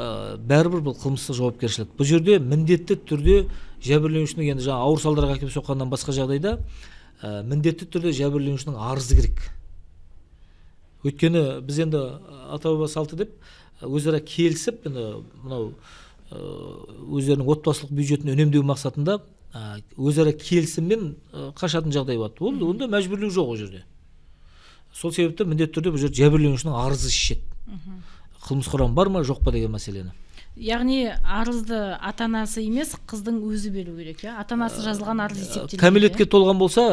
бәрібір бұл қылмыстық жауапкершілік. Бұл жерде міндетті түрде жәбірленушінің, енді жаңа ауыр салдарға әкеліп соққаннан басқа жағдайда, міндетті түрде жәбірленушінің арызы керек. Өйткені біз енді ата баба салты деп өзара келісіп, енді мынау өздерінің отбасылық бюджетін үнемдеу мақсатында өзара келісіммен қашатын жағдай болады. Ол онда мәжбүрлеу жоқ ол жерде. Сол себепті міндетті түрде бұл жерде жәбірленушінің арызы шешеді қылмыс құрамы бар ма, жоқ па деген мәселені. Яғни арызды ата анасы емес, қыздың өзі беру керек, иә? Ата анасы жазылған арыз есептелмейді. Кәмелетке толған болса,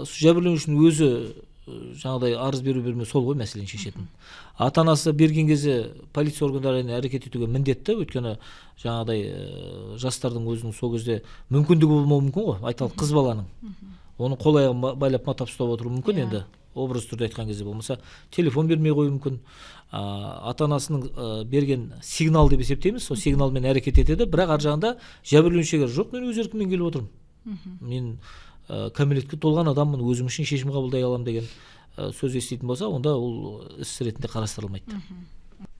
жәбірленушінің өзі жаңағыдай арыз беру бермеу сол ғой мәселені шешетін. Ата анасы берген кезде полиция органдары әрекет етуге міндетті, өйткені жаңағыдай жастардың өзінің сол кезде мүмкіндігі болмауы мүмкін ғой. Айталық, қыз баланың, оның қол аяғын байлап, матап ұстап отыруы мүмкін. Енді образ түрде айтқан кезде, болмаса телефон бермей қоюы мүмкін. Ата анасының берген сигнал деп есептейміз, сол сигналмен әрекет етеді. Бірақ ар жағында жәбірленуші егер жоқ, мен өз еркіммен келіп отырмын, мен кәмелетке толған адаммын, өзім үшін шешім қабылдай аламын деген сөз еститін болса, онда ол іс ретінде қарастырылмайды.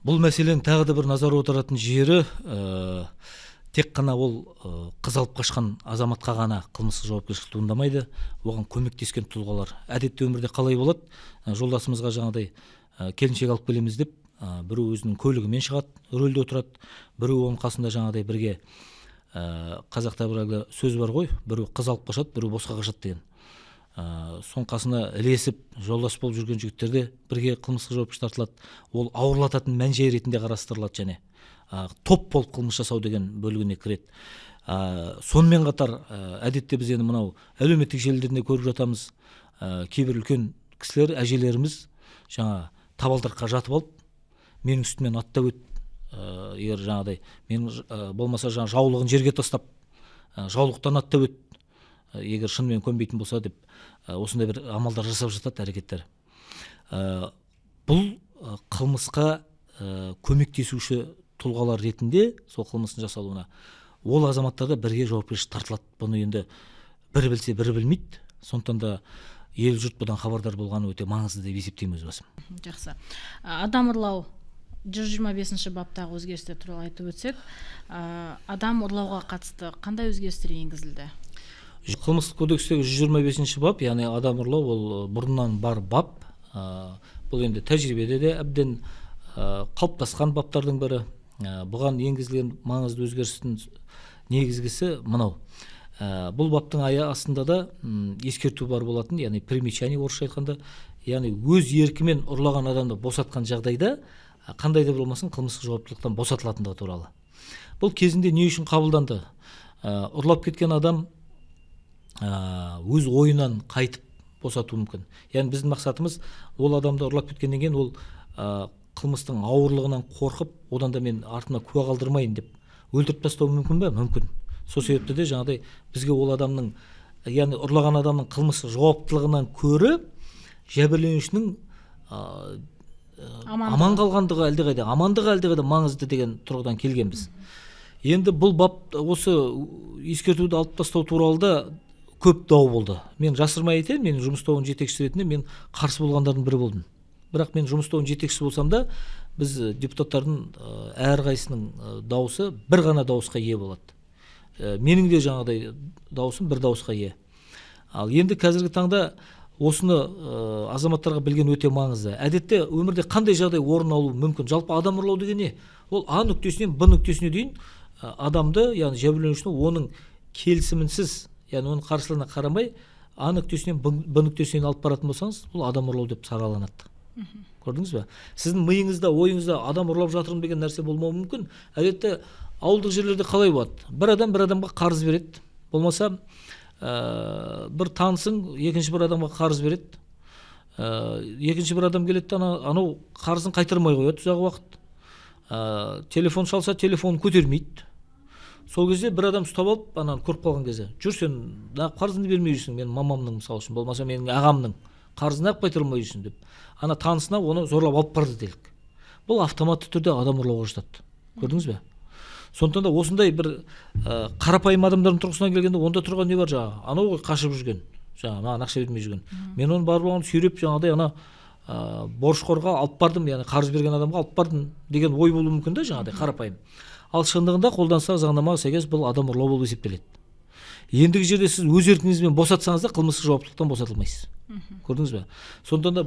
Бұл мәселенің тағы да бір назар аударатын жері, тек қана ол қыз алып қашқан азаматқа ғана қылмыстық жауапкершілік туындамайды, оған көмектескен тұлғалар. Әдетте өмірде қалай болады? Жолдасымызға жаңағыдай келіншек алып келеміз деп, біреу өзінің көлігімен шығады, рөлде отырады, біреу оның қасында жаңағыдай бірге. Қазақта бір әлгі сөз бар ғой: біреу қыз алып қашады, біреу босқа қашады деген. Соның қасына ілесіп жолдас болып жүрген жігіттер де бірге қылмыстық жауапкершілік тартылады. Ол ауырлататын мән жай ретінде қарастырылады және топ болып қылмыс жасау деген бөлігіне кіреді. Сонымен қатар әдетте біз енді мынау әлеуметтік желілерде көріп жатамыз, кейбір үлкен кісілер, әжелеріміз жаңа табалдырыққа жатып алып, менің үстімнен аттап өт, егер жаңағыдай мен болмаса жаңа жаулығын жерге тастап, жаулықтан аттап өт, егер шынымен көнбейтін болса деп, осындай бір амалдар жасап жатады, әрекеттер. Бұл қылмысқа көмектесуші тұлғалар ретінде сол қылмыстың жасалуына ол азаматтар да бірге жауапкершілік тартылады. Бұны енді бірі білсе, бірі білмейді. Сондықтан да ел жұрт бұдан хабардар болғаны өте маңызды деп есептеймін өз басым. Жақсы. Адам ұрлау 125-баптағы өзгерістер туралы айтып өтсек. Адам ұрлауға қатысты қандай өзгерістер енгізілді? Қылмыстық кодекстегі 125-бап, яғни адам ұрлау, ол бұрыннан бар бап. Бұл енді тәжірибеде де әбден қалыптасқан баптардың бірі. Бұған енгізілген маңызды өзгерістің негізгісі мынау: бұл баптың ая астында да ескерту бар болатын, яғни примечание орысша айтқанда, яғни өз еркімен ұрлаған адамды босатқан жағдайда Қандай да болмасын қылмыстық жауаптылықтан босатылатындығы туралы. Бұл кезінде не үшін қабылданды? Ұрлап кеткен адам өз ойынан қайтып босатуы мүмкін. Яғни біздің мақсатымыз ол адамды ұрлап кеткеннен кейін ол қылмыстың ауырлығынан қорқып, одан да мен артыма куә қалдырмайын деп өлтіріп тастауы мүмкін бе? Мүмкін. Сол себепті де жаңағыдай бізге ол адамның, яғни ұрлаған адамның қылмыстық жауаптылығынан көрі жәбірленушінің аман қалғандығы әлдеқайда, амандығы әлдеқайда маңызды деген тұрғыдан келгенбіз. Енді бұл бап, осы ескертуді алып тастау туралы да көп дау болды. Мен жасырмай айтайын, мен жұмыс тобының жетекшісі ретінде мен қарсы болғандардың бірі болдым. Бірақ мен жұмыс тобының жетекшісі болсам да, біз депутаттардың әрқайсысының дауысы бір ғана дауысқа ие болады. Менің де жаңағыдай дауысым бір дауысқа ие. Ал енді қазіргі таңда осыны азаматтарға білген өте маңызды. Әдетте өмірде қандай жағдай орын алуы мүмкін? Жалпы адам ұрлау деген не? Ол А нүктесінен Б нүктесіне дейін адамды, яғни жәбірленушіні оның келісімінсіз, яғни оның қарсылығына қарамай А нүктесінен Б нүктесіне алып баратын болсаңыз, бұл адам ұрлау деп сараланады. Көрдіңіз бе? Сіздің миыңызда, ойыңызда адам ұрлап жатырмын деген нәрсе болмауы мүмкін. Әдетте ауылдық жерлерде қалай болады? Бір адам бір адамға қарыз береді. Болмаса бір танысың екінші бір адамға қарыз береді. Екінші бір адам келеді, анау қарызын қайтармай қояды ұзақ уақыт. Телефон шалса, телефонын көтермейді. Сол кезде бір адам ұстап алып, ананы көріп қалған кезде, жүр, сен неғып қарызыңды бермей жүрсің, менің мамамның, мысалы үшін, болмаса менің ағамның қарызын неғып қайтара алмай жүрсің деп, ана танысына оны зорлап алып барды делік. Бұл автоматты түрде адам ұрлауға жатады. Көрдіңіз бе? Сондықтан да осындай бір қарапайым адамдардың тұрғысынан келгенде, онда тұрған не бар? Жаңағы анау ғой қашып жүрген, жаңағы маған ақша бермей жүрген, мен оны барып оған сүйреп жаңағыдай ана борышқорға алып бардым, яғни қарыз берген адамға алып бардым деген ой болуы мүмкін да, жаңағыдай қарапайым. Ал шындығында қолданыстағы заңнамаға сәйкес бұл адам ұрлау болып есептеледі. Ендігі жерде сіз өз еркіңізбен босатсаңыз да, қылмыстық жауаптылықтан босатылмайсыз. Көрдіңіз бе? Сондықтан да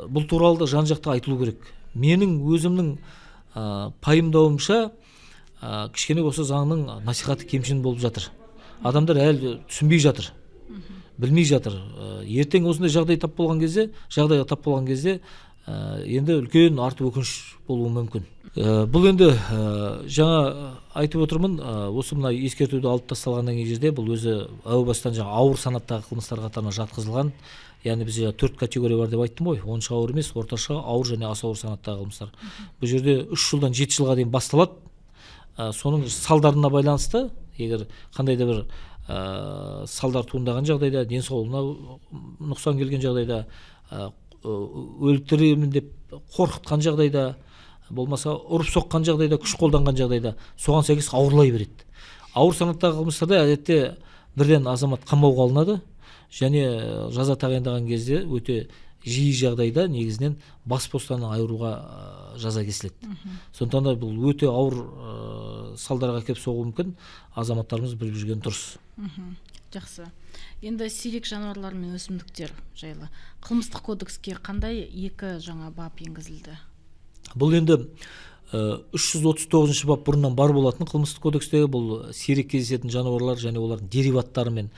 бұл туралы да жан жақты айтылу керек. Менің өзімнің пайымдауымша, кішкене осы заңның насихаты кемшін болып жатыр. Адамдар әлі түсінбей жатыр, білмей жатыр. Ертең осындай жағдай тап болған кезде, жағдайға тап болған кезде енді үлкен арты өкініш болуы мүмкін. Бұл енді жаңа айтып отырмын, осы мына ескертуді алып тасталғаннан кейін жерде бұл өзі әу бастан жаңа ауыр санаттағы қылмыстар қатарына жатқызылған. Яғни бізде 4 категория бар деп айттым ғой: онша ауыр емес, орташа, ауыр және аса ауыр санаттағы қылмыстар. Бұл жерде 3 жылдан 7 жылға дейін басталады. Соның салдарына байланысты, егер қандай да бір салдар туындаған жағдайда, денсаулығына нұқсан келген жағдайда, өлтіремін деп қорқытқан жағдайда, болмаса ұрып соққан жағдайда, күш қолданған жағдайда, соған сәйкес ауырлай береді. Ауыр санаттағы қылмыстарда әдетте бірден азамат қамауға алынады және жаза тағайындаған кезде өте жиі жағдайда негізінен бас бостандығынан айыруға жаза кесіледі. Сондықтан да бұл өте ауыр салдарға әкеліп соғуы мүмкін. Азаматтарымыз біліп жүрген дұрыс. Жақсы. Енді сирек жануарлар мен өсімдіктер жайлы қылмыстық кодекске қандай екі жаңа бап енгізілді? Бұл енді 339 бап бұрыннан бар болатын қылмыстық кодекстегі. Бұл сирек кездесетін жануарлар және олардың дериваттарымен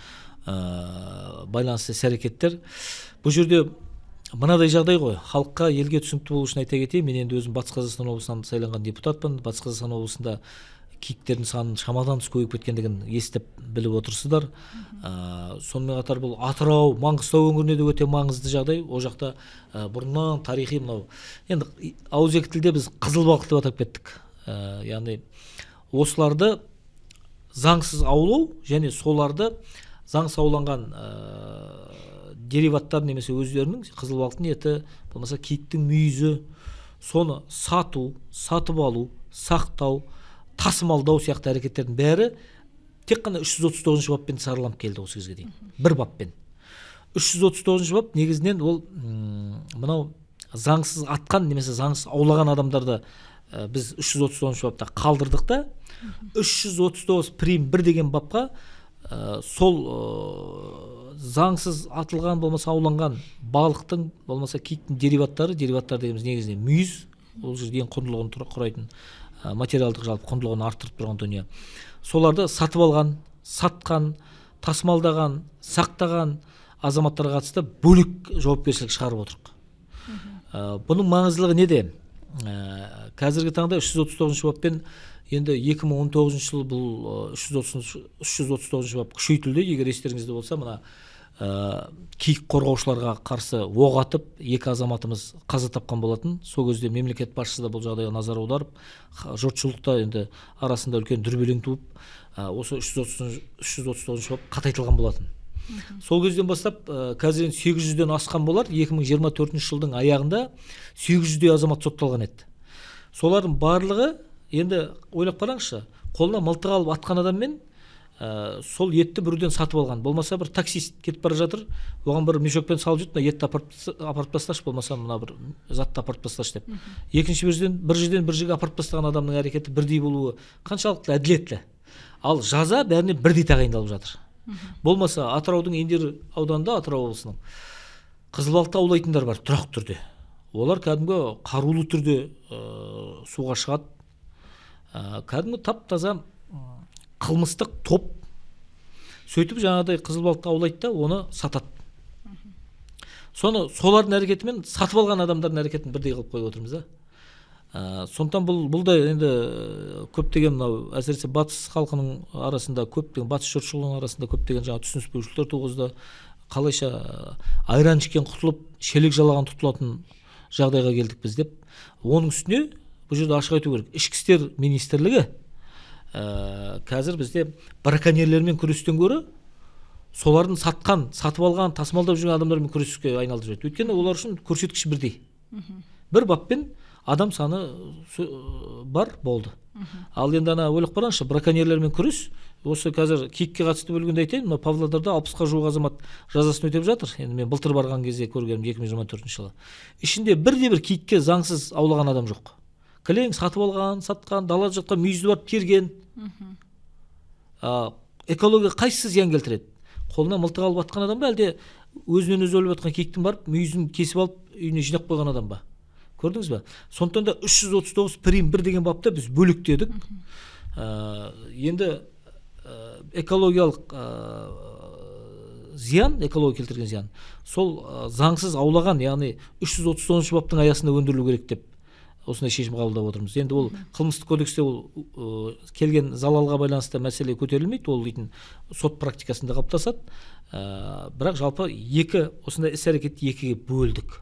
байланысты іс әрекеттер. Бұл жерде мынадай жағдай ғой, халыққа, елге түсінікті болу үшін айта кетейін. Мен енді өзім Батыс Қазақстан облысынан сайланған депутатпын. Батыс Қазақстан облысында киіктердің санын шамадан тыс көбейіп кеткендігін естіп біліп отырсыздар. Сонымен қатар бұл Атырау, Маңғыстау өңіріне де өте маңызды жағдай. Ол жақта бұрыннан тарихи мынау енді ауызекі тілде біз қызыл балық деп атап кеттік. Яғни осыларды заңсыз аулау және соларды заңсыз ауланған дериваттар немесе өздерінің қызыл балықтың еті, болмаса киіктің мүйізі, соны сату, сатып алу, сақтау, тасымалдау сияқты әрекеттердің бәрі тек қана 339 баппен сараланып келді осы кезге дейін, бір баппен. 339 бап негізінен ол мынау заңсыз атқан немесе заңсыз аулаған адамдарды біз 339 бапта қалдырдық та, 339 прим 1 деген бапқа сол заңсыз атылған болмаса ауланған балықтың, болмаса киіктің дериваттары, дериваттар дегеніміз негізінен мүйіз, ол жерде ең құндылығын құрайтын, материалдық жалпы құндылығын арттырып тұрған дүние, соларды сатып алған, сатқан, тасымалдаған, сақтаған азаматтарға қатысты бөлек жауапкершілік шығарып отырмық. Бұның маңыздылығы неде? Қазіргі таңда 339 баппен енді 2019 жылы бұл 339 бап күшейтілді. Егер естеріңізде болса, мына киік қорғаушыларға қарсы оқ атып, екі азаматымыз қаза тапқан болатын. Сол кезде мемлекет басшысы да бұл жағдайға назар аударып, жұртшылық та енді арасында үлкен дүрбелең туып, осы 339 бап қатайтылған болатын. Сол кезден бастап қазір енді 800-ден асқан болар. 2024 жылдың аяғында 800-дей азамат сотталған еді. Солардың барлығы, енді ойлап қараңызшы, қолына мылтық алып атқан адаммен сол етті біреуден сатып алған, болмаса бір таксист кетіп бара жатыр, оған бір мешокпен салып жүрді, мына етті апарып тасташы, болмаса мына бір затты апарып тасташы деп. Екінші бір жерден бір жерден бір жерге апарып тастаған адамның әрекеті бірдей болуы қаншалықты әділетті? Ал жаза бәріне бірдей тағайындалып жатыр. Болмаса Атыраудың Индер ауданында, Атырау облысының, қызыл балықты аулайтындар бар тұрақты түрде. Олар кәдімгі қарулы түрде суға шығады. Кәдімгі тап таза қылмыстық топ. Сөйтіп жаңағыдай қызыл балықты аулайды да, оны сатады. Соны солардың әрекетімен сатып алған адамдардың әрекетін бірдей қылып қойып отырмыз да. Сондықтан бұл да енді көптеген мынау, әсіресе батыс халқының арасында, көптеген батыс жұртшылығының арасында көптеген жаңағы түсініспеушіліктер туғызды. Қалайша айран ішкен құтылып, шелек жалаған тұтылатын жағдайға келдік біз деп. Оның үстіне бұл жерде ашық айту керек, Ішкі істер министрлігі қазір бізде браконьерлермен күрестен гөрі солардың сатқан, сатып алған, тасымалдап жүрген адамдармен күреске айналдырып жіберді. Өйткені олар үшін көрсеткіш бірдей, бір баппен адам саны бар болды. Ал енді ана ойлап қараңызшы, браконьерлермен күрес. Осы қазір киікке қатысты бөлгенде айтайын, мына Павлодарда 60-қа жуық азамат жазасын өтеп жатыр. Енді мен былтыр барған кезде көргенім, 2024 жылы, ішінде бірде бір киікке заңсыз аулаған адам жоқ. Кілең сатып алған, сатқан, далада жатқан мүйізді барып терген. Экология қайсысы зиян келтіреді? Қолына мылтық алып атқан адам ба, әлде өзінен өзі өліп жатқан киіктің барып мүйізін кесіп алып, үйіне жинап қойған адам ба? Көрдіңіз ба? Сондықтан да 339 прим 1 деген бапта біз бөлектедік. Енді экологиялық зиян, экология келтірген зиян сол заңсыз аулаған, яғни 339 баптың аясында өндірілу керек деп осындай шешім қабылдап отырмыз. Енді ол қылмыстық кодексте ол келген залалға байланысты мәселе көтерілмейді, ол дейтін сот практикасында қалыптасады. Бірақ жалпы екі осындай іс әрекетті екіге бөлдік.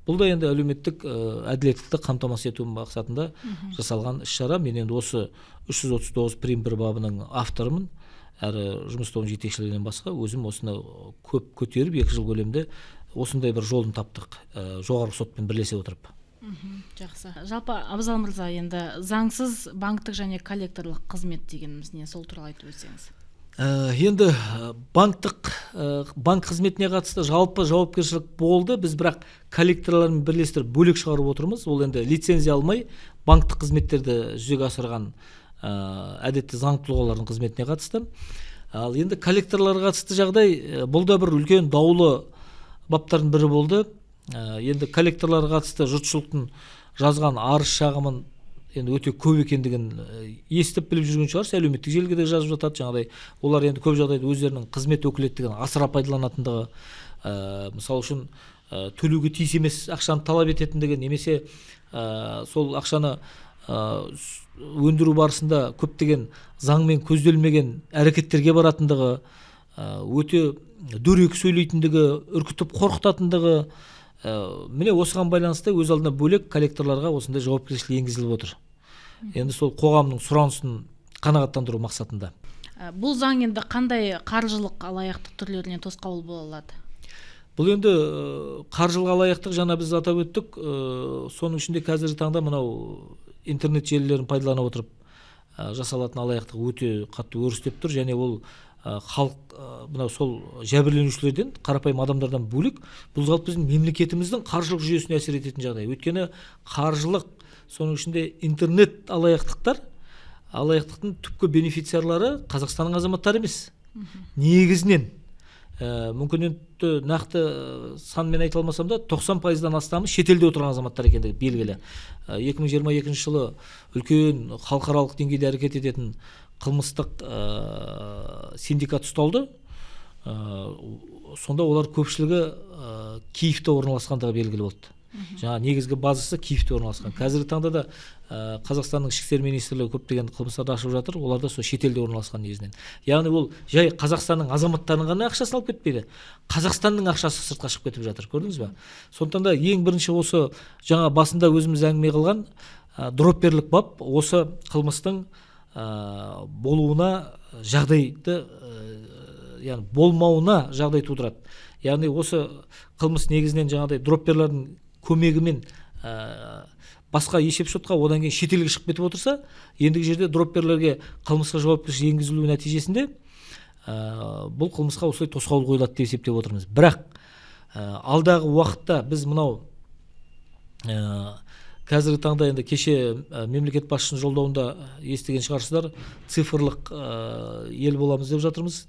Бұл да енді әлеуметтік әділеттікті қамтамасыз ету мақсатында жасалған іс шара. Мен енді осы 339 прим 1 бабының авторымын, әрі жұмыс тобының жетекшілігінен басқа өзім осыны көп көтеріп, 2 жыл көлемінде осындай бір жолын таптық жоғарғы сотпен бірлесе отырып. Жақсы. Жалпы, Абзал мырза, енді заңсыз банктік және коллекторлық қызмет дегеніміз не? Сол туралы айтып өтсеңіз. Енді банктық, банк қызметіне қатысты жалпы жауапкершілік болды. Біз бірақ коллекторлармен бірлестіріп, бөлек шығарып отырмыз. Ол енді лицензия алмай банктік қызметтерді жүзеге асырған әдетте заңды тұлғалардың қызметіне қатысты. Ал енді коллекторларға қатысты жағдай, бұл да бір үлкен даулы баптардың бірі болды. Енді коллекторларға қатысты жұртшылықтың жазған арыз шағымын енді өте көп екендігін естіп біліп жүрген шығарсыз. Әлеуметтік желіге де жазып жатады. Жаңағыдай олар енді көп жағдайда өздерінің қызмет өкілеттігін асыра пайдаланатындығы, мысалы үшін, төлеуге тиіс емес ақшаны талап ететіндігі немесе сол ақшаны өндіру барысында көптеген заңмен көзделмеген әрекеттерге баратындығы, өте дөрекі сөйлейтіндігі, үркітіп қорқытатындығы. Міне, осыған байланысты өз алдына бөлек коллекторларға осындай жауапкершілік енгізіліп отыр, енді сол қоғамның сұранысын қанағаттандыру мақсатында. Бұл заң енді қандай қаржылық алаяқтық түрлеріне тосқауыл бола алады? Бұл енді қаржылық алаяқтық, жаңа біз атап өттік, соның ішінде қазіргі таңда мынау интернет желілерін пайдалана отырып жасалатын алаяқтық өте қатты өрістеп тұр. Және ол халық, мынау сол жәбірленушілерден, қарапайым адамдардан бөлек, бұл жалпы біздің мемлекетіміздің қаржылық жүйесіне әсер ететін жағдай. Өйткені қаржылық, соның ішінде интернет алаяқтықтар, алаяқтықтың түпкі бенефициарлары Қазақстанның азаматтары емес негізінен. Мүмкін енді нақты санмен айта алмасам да, 90 пайыздан астамы шетелде отырған азаматтар екендігі белгілі. 2022 жылы үлкен халықаралық деңгейде әрекет ететін қылмыстық синдикат ұсталды. Сонда олар көпшілігі Киевте орналасқандығы белгілі болды. Жаңа негізгі базасы Киевте орналасқан. Қазіргі таңда да Қазақстанның Ішкі істер министрлігі көптеген қылмыстарды ашып жатыр, олар да сол шетелде орналасқан негізінен. Яғни ол жай Қазақстанның азаматтарының ғана ақшасын алып кетпейді, Қазақстанның ақшасы сыртқа шығып кетіп жатыр, көрдіңіз ба? Сондықтан да ең бірінші осы жаңа басында өзіміз әңгіме қылған дропперлік бап осы қылмыстың болуына жағдайды, яғни болмауына жағдай тудырады. Яғни осы қылмыс негізінен жаңағыдай дропперлердің көмегімен басқа есеп шотқа, одан кейін шетелге шығып кетіп отырса, ендігі жерде дропперлерге қылмысқа жауапкершілік енгізілуі нәтижесінде бұл қылмысқа осылай тосқауыл қойылады деп есептеп отырмыз. Бірақ алдағы уақытта біз мынау қазіргі таңда енді кеше мемлекет басшысының жолдауында естіген шығарсыздар, цифрлық ел боламыз деп жатырмыз.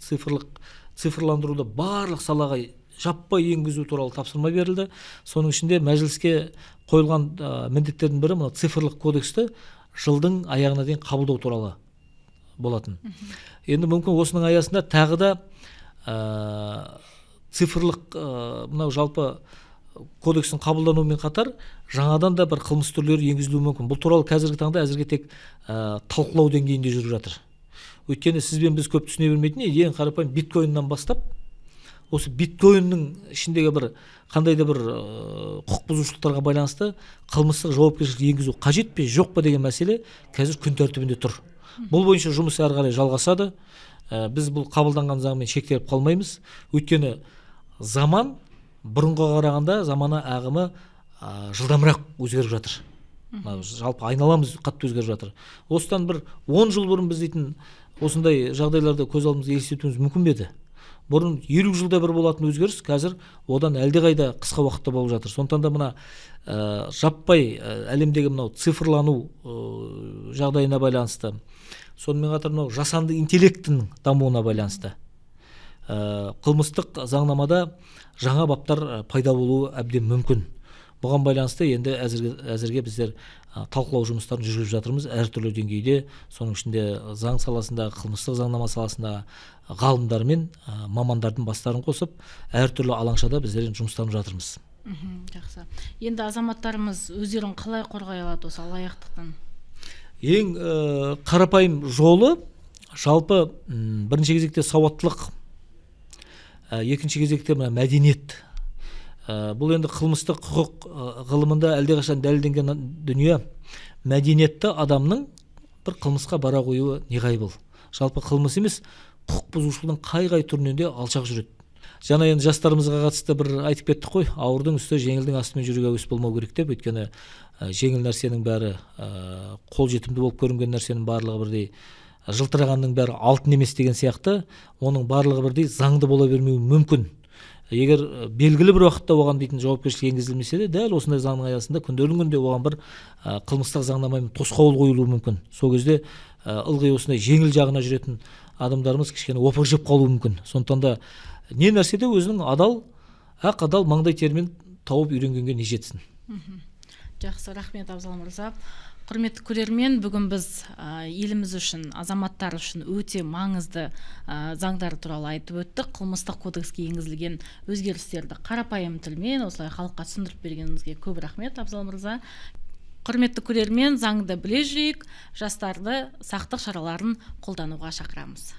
Цифрландыруды барлық салаға жаппай енгізу туралы тапсырма берілді. Соның ішінде мәжіліске қойылған міндеттердің бірі мына цифрлық кодексті жылдың аяғына дейін қабылдау туралы болатын. Енді мүмкін осының аясында тағы да цифрлық мынау жалпы кодекстің қабылдануымен қатар жаңадан да бір қылмыс түрлері енгізілуі мүмкін. Бұл туралы қазіргі таңда әзірге тек талқылау деңгейінде жүріп жатыр. Өйткені сіз бен біз көп түсіне бермейтін ең қарапайым биткоиннан бастап, осы биткоиннің ішіндегі бір қандай да бір құқық бұзушылықтарға байланысты қылмыстық жауапкершілік енгізу қажет пе, жоқ па деген мәселе қазір күн тәртібінде тұр. Бұл бойынша жұмыс әрі қарай жалғасады. Біз бұл қабылданған заңмен шектеліп қалмаймыз, өйткені заман бұрынға қарағанда замана ағымы жылдамырақ өзгеріп жатыр. Мынау жалпы айналамыз қатты өзгеріп жатыр. Осыдан бір 10 жыл бұрын біз дейтін осындай жағдайларды көз алдымызға елестетуіміз мүмкін бе еді? Бұрын 50 жылда бір болатын өзгеріс қазір одан әлдеқайда қысқа уақытта болып жатыр. Сондықтан да мына жаппай әлемдегі мынау цифрлану жағдайына байланысты, сонымен қатар мынау жасанды интеллектінің дамуына байланысты қылмыстық заңнамада жаңа баптар пайда болуы әбден мүмкін. Бұған байланысты енді әзірге біздер талқылау жұмыстарын жүргізіп жатырмыз әртүрлі деңгейде, соның ішінде заң саласындағы, қылмыстық заңнама саласындағы ғалымдар мен мамандардың бастарын қосып, әртүрлі алаңшада біздер енді жұмыстанып жатырмыз. Жақсы. Енді азаматтарымыз өздерін қалай қорғай алады осы алаяқтықтан? Ең қарапайым жолы жалпы бірінші кезекте сауаттылық, екінші кезекте мына мәдениет. Бұл енді қылмыстық құқық ғылымында әлдеқашан дәлелденген дүние. Мәдениетті адамның бір қылмысқа бара қоюы неғайбыл. Жалпы қылмыс емес, құқық бұзушылықтың қай қай түрінен де алшақ жүреді. Жаңа енді жастарымызға қатысты бір айтып кеттік қой, ауырдың үсті жеңілдің астымен жүруге әуес болмау керек деп. Өйткені жеңіл нәрсенің бәрі, қолжетімді болып көрінген нәрсенің барлығы бірдей, жылтырағанның бәрі алтын емес деген сияқты, оның барлығы бірдей заңды бола бермеуі мүмкін. Егер белгілі бір уақытта оған дейтін жауапкершілік енгізілмесе де, дәл осындай заңның аясында күндердің күнінде оған бір қылмыстық заңнамамен тосқауыл қойылуы мүмкін. Сол кезде ылғи осындай жеңіл жағына жүретін адамдарымыз кішкене опық жеп қалуы мүмкін. Сондықтан да не нәрседе өзінің адал, ақ адал маңдай терімен тауып үйренгенге не жетсін? Жақсы, рахмет, Абзал мырза. Құрметті көрермен, бүгін біз еліміз үшін, азаматтар үшін өте маңызды заңдар туралы айтып өттік. Қылмыстық кодекске енгізілген өзгерістерді қарапайым тілмен осылай халыққа түсіндіріп бергеніңізге көп рахмет, Абзал мырза. Құрметті көрермен, заңды біле жүрейік, жастарды сақтық шараларын қолдануға шақырамыз.